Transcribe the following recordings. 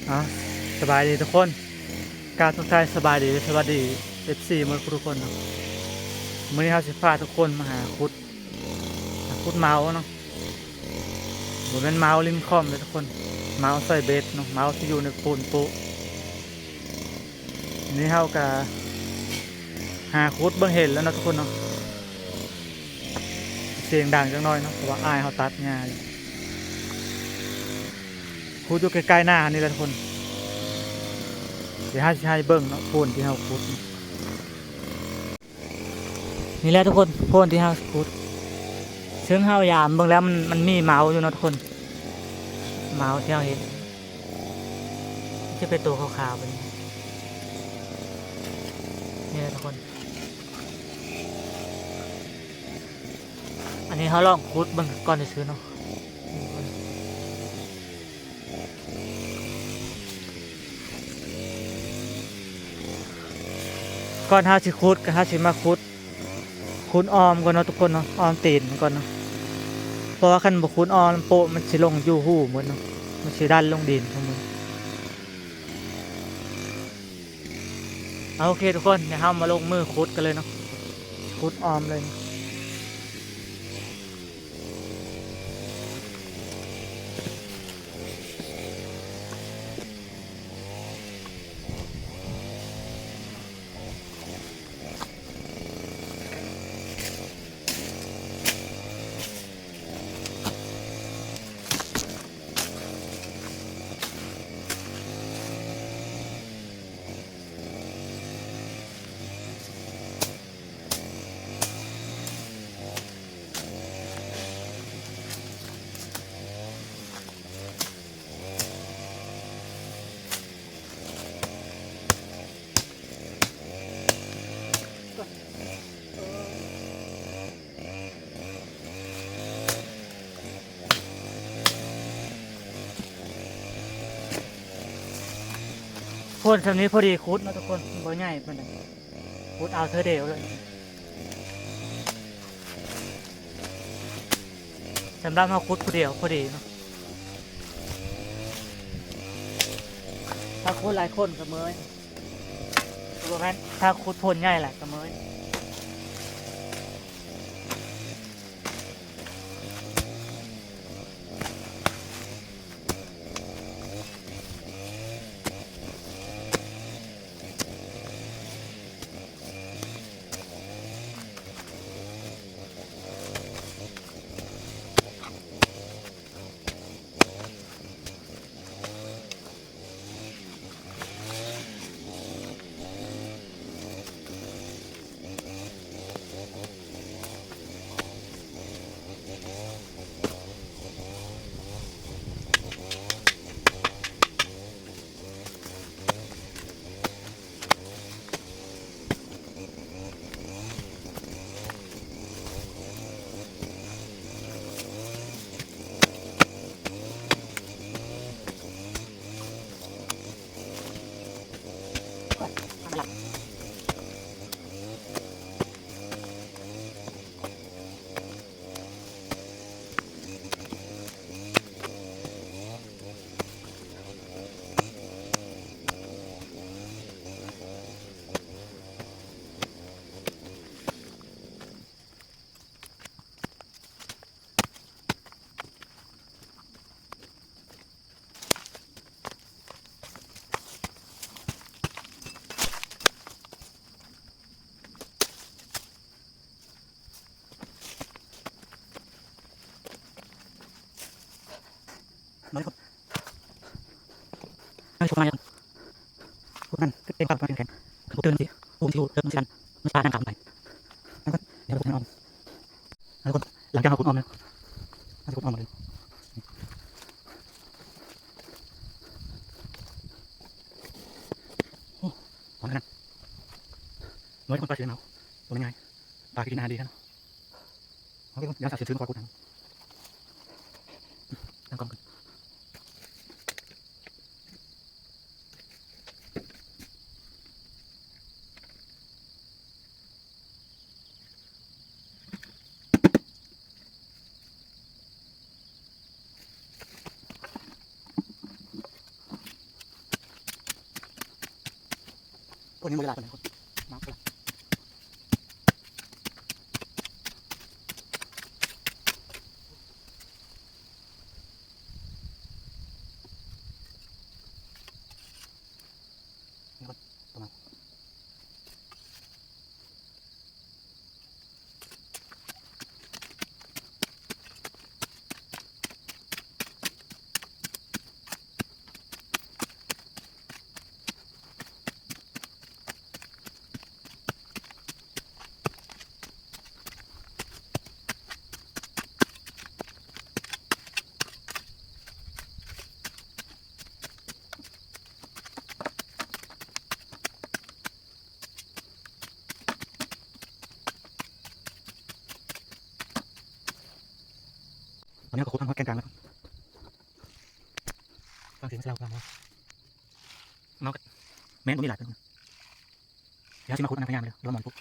ເອົາ ສະບາຍດີທຸກຄົນ ກາບທັກທາຍສະບາຍດີ ສະຫວັດດີ ເອັຟຊີ ໝົດທຸກຄົນເນາະ. ມື້ນີ້ເຮົາຊິພາທຸກຄົນມາຫາຂຸດ ຫາຂຸດເໝົາເນາະ. ບໍ່ແມ່ນເໝົາລິນຄອມເດີທຸກຄົນ ເໝົາໃສ່ເບັດເນາະ ເໝົາທີ່ຢູ່ໃນໂພນໂປະ. ນີ້ເຮົາກະຫາຂຸດເບິ່ງເຫັນແລ້ວເນາະທຸກຄົນເນາະ. ສຽງດັງຈັກໜ້ອຍເນາະ ເພາະວ່າອ້າຍເຮົາຕັດຫຍ້າຢູ່. ຂຸດຢູ່ໃກ້ໆໜ້າເຮົານີ້ແຫຼະທຸກຄົນ. ດຽວເຮົາຊິໃຫ້ເບິ່ງເນາະ ໂພນທີ່ເຮົາຂຸດ. ນີ້ແຫຼະທຸກຄົນ ໂພນທີ່ເຮົາຂຸດ ເຊິ່ງເຮົາຢາມເບິ່ງແລ້ວ ມັນ ມັນມີເໝົາຢູ່ເນາະທຸກຄົນ. ເໝົາທີ່ເຮົາເຫັນ ຈະເປັນໂຕຂາວໆແບບນີ້ ນີ້ແຫຼະທຸກຄົນ. ອັນນີ້ເຮົາລອງຂຸດເບິ່ງກ່ອນຊື່ໆເນາະ. ກ່ອນເຮົາຊິຂຸດ ກໍເຮົາຊິມາຂຸດ ຂຸດອ້ອມກ່ອນເນາະທຸກຄົນເນາະ ອ້ອມຕີນມັນກ່ອນເນາະ. ເພາະວ່າຄັນບໍ່ຂຸດອ້ອມ ໂປະມັນຊິລົງຢູ່ຮູໝົດເນາະ ມັນຊິດັນລົງດິນທັງໝົດ. ເອົາ ໂອເຄທຸກຄົນ ດຽວເຮົາມາລົງມືຂຸດກັນເລີຍເນາະ ຂຸດອ້ອມເລີຍ. ໂພນສ່ຳນີ້ພໍດີຂຸດເນາະທຸກຄົນ ບໍ່ໃຫຍ່ປານໃດ ຂຸດເອົາເທື່ອດຽວເລີຍ. ສຳລັບເຮົາຂຸດຜູ້ດຽວພໍດີເນາະ ຖ້າຂຸດຫຼາຍຄົນກໍເມື່ອຍ ບໍ່ແມ່ນ ຖ້າຂຸດໂພນໃຫຍ່ຫຼາຍກໍເມື່ອຍ. ມາເລີຍ ມາເລີຍ ມາເລີຍ ພວກນັ້ນເປັນຄວາມແຂງແຂງ ຄັນບໍ່ຕື່ນຊິ ປູນຊິຮູ້ເດີ ມັນຊິດັນ ມັນຊິພາກັນຂ້າມໄປ ແລ້ວກໍ ດຽວເຮົາຂຸດມັນອອກ ແລ້ວກໍ ຫຼັງຈາກເຮົາຂຸດອອກແລ້ວ ເຮົາຈະຂຸດອອກໝົດເລີຍ ໂອ້ ຂອງນັ້ນ ໜ່ວຍຂອງປາສີເມົາ ຕົວໃຫຍ່ ປາກິນອາຫານດີແທ້ເນາະ. ເອົາເບິ່ງ ດຽວສາວຊິຊື້ມາຂໍຂຸດນຳ ຕັ້ງກ້ອງກ່ອນ. ເ ຄົນຍັງບໍ່ໄດ້ຫຼາຍປານໃດ ຄົນມາກເທົ່າໃດ ນີ້ຄົນປະມານ ຕອນນີ້ເຮົາກໍຂຸດທາງຮອດແກ່ນກາງແລ້ວ ຟັງສຽງສະເລົາກຳລັງມາ ເນາະ ແມ່ນບໍ່ມີຫຼາຍເພິ່ນ ດຽວຊິມາຂຸດອັນນັ້ນພະຍາມເດີ ລອງໝອນປຸກ.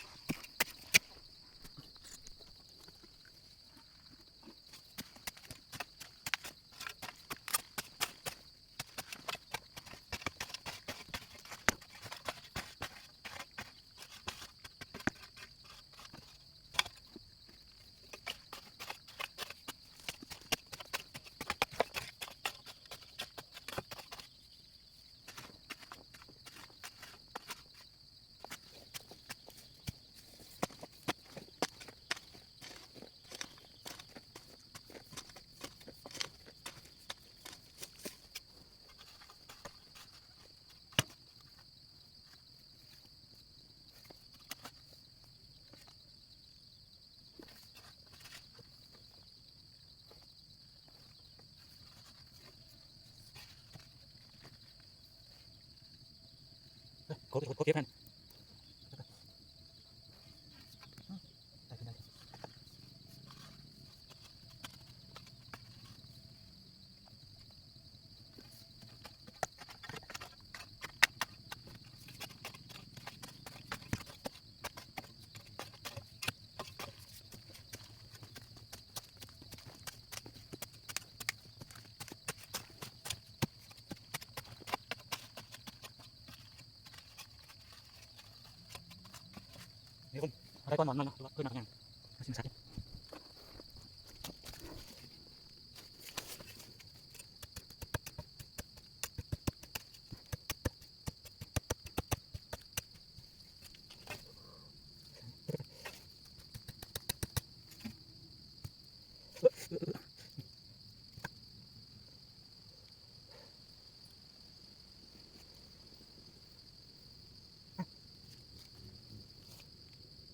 ນີ້ຄົນ ເອົາໄດ້ກ້ອນໝອນມັນເນາະ ເພື່ອນເອົາຫຍັງ ເອົາສິ່ງສັດ.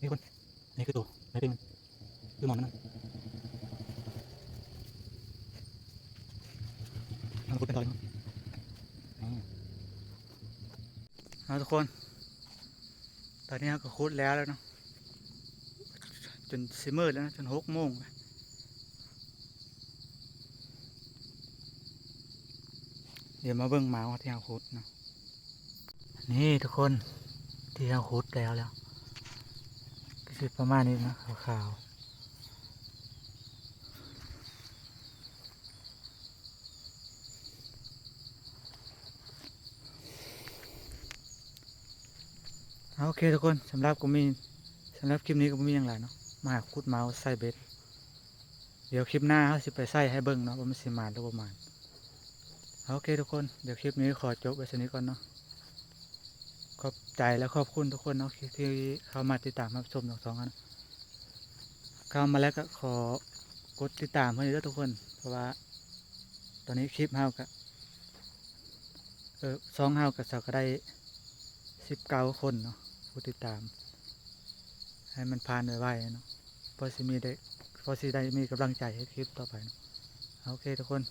ນີ້ຄົນ ນີ້ຄືໂຕ ນີ້ເປັນ ຄືໝອນມັນນະ ເຮົາຂຸດກັນຕໍ່ເລີຍເນາະ ອືມ ເອົາທຸກຄົນ ຕອນນີ້ເຮົາກໍຂຸດແລ້ວແລ້ວເນາະ ຈົນຊິມືດແລ້ວເນາະ ຈົນຫົກໂມງແລ້ວ ດຽວມາເບິ່ງໝາວທີ່ເຮົາຂຸດເນາະ ນີ້ທຸກຄົນ ທີ່ເຮົາຂຸດແລ້ວແລ້ວ ກໍຊິປະມານນີ້ເນາະ ຂາວໆ. ເອົາ ໂອເຄທຸກຄົນ ສຳລັບກໍມີ ສຳລັບຄລິບນີ້ກໍບໍ່ມີຫຍັງຫຼາຍເນາະ ມາຫາຂຸດໝາວໃສ່ເບັດ ດຽວຄລິບໜ້າເຮົາຊິໄປໃສ່ໃຫ້ເບິ່ງເນາະ ວ່າມັນຊິໝານຫຼືບໍ່ໝານ. ເອົາ ໂອເຄທຸກຄົນ ດຽວຄລິບນີ້ຂໍຈົບໄວ້ສ່ຳນີ້ກ່ອນເນາະ. ຂອບໃຈ ແລະ ຂອບຄຸນທຸກຄົນເນາະ ທີ່ເຂົ້າມາຕິດຕາມຮັບຊົມທັງສອງອັນ ເຂົ້າມາແລ້ວກໍຂໍກົດຕິດຕາມເພິ່ນເດີທຸກຄົນ ເພາະວ່າຕອນນີ້ຄລິບເຮົາກໍ ເອີ ຊ່ອງເຮົາກໍສັກກໍໄດ້ສິບເກົ້າຄົນເນາະ ຜູ້ຕິດຕາມ ໃຫ້ມັນຜ່ານໄວໆເນາະ ພໍຊິມີໄດ້ ພໍຊິໄດ້ມີກຳລັງໃຈເຮັດຄລິບຕໍ່ໄປເນາະ. ໂອເຄທຸກຄົນ